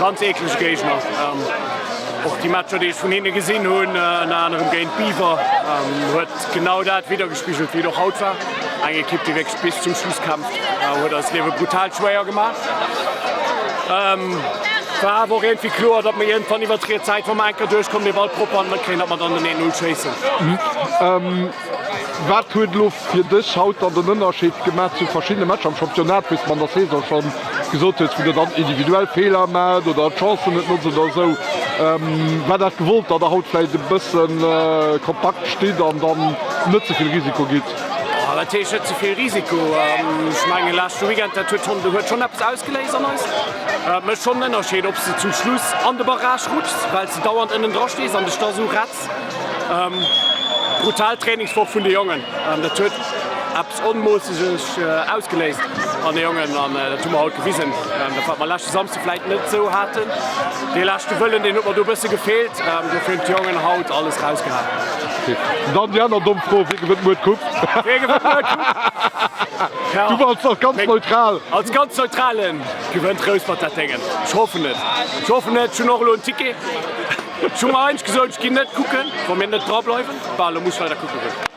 Ganz eeklege Géigner. Och déi Matcher, déi ech vun hinne gesinn hunn, ënner anerem géint Biwer, huet genau dat widdergespigelt, wéi et och haut war. Eng Ekipp, déi wierklech bis zum Schluss kämpft, huet eis Liewe brutal schwéier gemaach. War awer och iergendwéi kloer, datt mir iergendwann iwwer d'riets Säit, wa mer eng Kéier duerchkommen, dee Ball propper an d'Mëtt kréien, datt mer dann den 1-0 schéissen. Wat huet elo fir dech haut dann den Ënnerscheed gemaach zu verschiddene Matcher am Championnat, wou s de an der Saison schonn gesot hues, wou der dann individuell Feeler maacht oder d'Chancen net notzt oder esou? War dat gewollt, datt der haut vläicht e bësse kompakt stitt an dann net ze vill Risiko gitt? Wat heescht net ze vill Risiko? Ech mengen, leschte Weekend, dat huet schonn, huet schonn eppes ausgeléist an eis. Et mécht schonn en Ënnerscheed, ob s de zum Schluss an de Barrage rutschs, well s de dauernd ënnen dra stees an dech da esou retz. Brutal Trainingswoch vun de Jongen. Dat huet eppes Onmoosseges ausgeléist an de Jongen an dat hu mer haut gewisen. Dat wat mer leschte Samsde vläit net esou haten. Dee leschte Wëllen, deen huet mer do e bësse gefeelt. Dofir hunn d'Jongen haut alles rausgehaen. Dann déi aner domm Fro, Wie gewënnt muer d'Coupe? Wie gewënnt muer d'Coupe? Du bass als ganz neutral. Als ganz neutralen gewënnt Rouspert dat Déngen. Ech hoffen et. Ech hoffen et. Ech hunn och elo en Ticket. Ech hu mer eigentlech gesot, ech ginn net kucken, wa mir net dra bleiwen. Bah, elo muss ech leider kucke goen.